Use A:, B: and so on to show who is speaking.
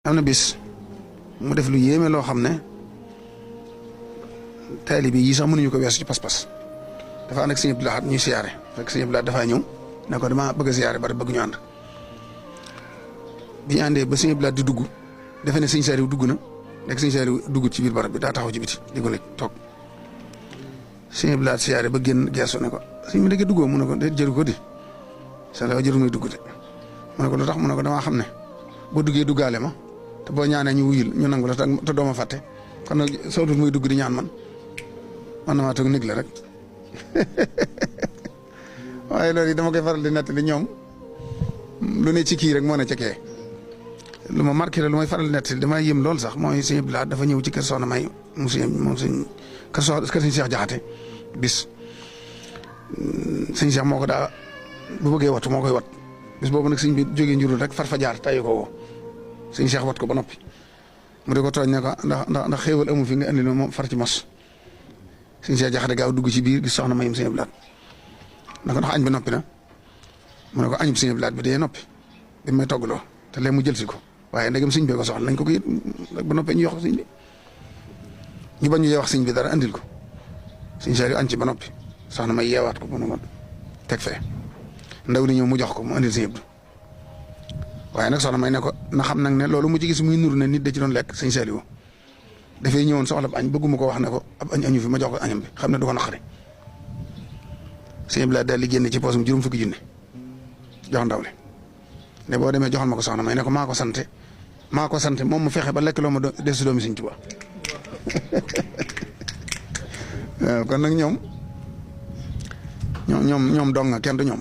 A: am na bis mu def lu yéeme loo xam ne taalibe yi sax mënuñu ko weesu ci pas-pas dafa ànd ak sëñ Abdou Lahad ñuy siyaare fekk sëñ Abdou Lahad dafaa ñëw ne ko dama bëgg a siyaare bari bëgg ñu ànd bi ñu àndee ba sëñ Abdou Lahad di dugg defe ne sëñ Saliou dugg na rek sëñ Saliou dugg ci biir barab bi daa taxaw ci biti di ko nekk toog sëñ Abdou Lahad siyaare ba génn geesu ne ko sëñ bi dëgg duggoo mu ne ko de jëru ko di Saliou jëru muy dugg de mu ne ko lu tax mu ne ko damaa xam ne boo duggee duggaale ma te boo ñaanee ñu wuyul ñu nangu la te doo ma fàtte kon nag soo dul muy dugg di ñaan man na maa toog nég la rek waaye loolu dama koy faral di nettali ñoom lu ne ci kii rek moo ne ca kee lu ma marqué la lu may faral di nettali damay yëm lool sax mooy sëñ Abdou Lahad dafa ñëw ci kër Soxna May moom sëñ kër sëñ Cheikh Jaxate bis sëñ Cheikh moo ko daa bu bëggee wattu moo koy wat bis boobu nag sëñ bi jógee njurul rek far fa jaar tàyyi ko woo sëñ Cheikh wat ko ba noppi mu di ko tooñ ne ko ndax xéewal amu fi nga andi moom far ci mos sëñ Cheikh Jaxate gaaw dugg ci biir gis Soxna May sëñ Abdou Lahad na ko ndax añ bi noppi na mu ne ko añub sëñ Abdou Lahad bi dee noppi bi may toggaloo te léegi mu jël si ko waaye ndegam sëñ bee ko soxla nañ ko it ba noppee ñu jox ko sëñ bi ñu bañ ñu wax sëñ bi dara andil ko sëñ Cheikh añ ci ba noppi Soxna May yeewaat ko mu ne ko teg fee ndaw li ñëw mu jox ko mu andil sëñ Abdou waaye nag Soxna May ne ko na xam nag ne loolu mu ci gis muy nuru ne nit da ci doon lekk sëñ Saliou dafay ñëwoon soxla añ bëgguma ko wax ne ko ab añ añu fi ma jox ko añam bi xam ne du ko naqari sëñ Abdou Lahad daal di génn ci poosam juróom fukki junne jox ndaw le ne boo demee joxal ma ko Soxna May ne ko maa ko sante moom mu fexe ba lekk loo ma desu doomi Sëñ Tuubaa waaw kon nag ñoom dong nga kenn du ñoom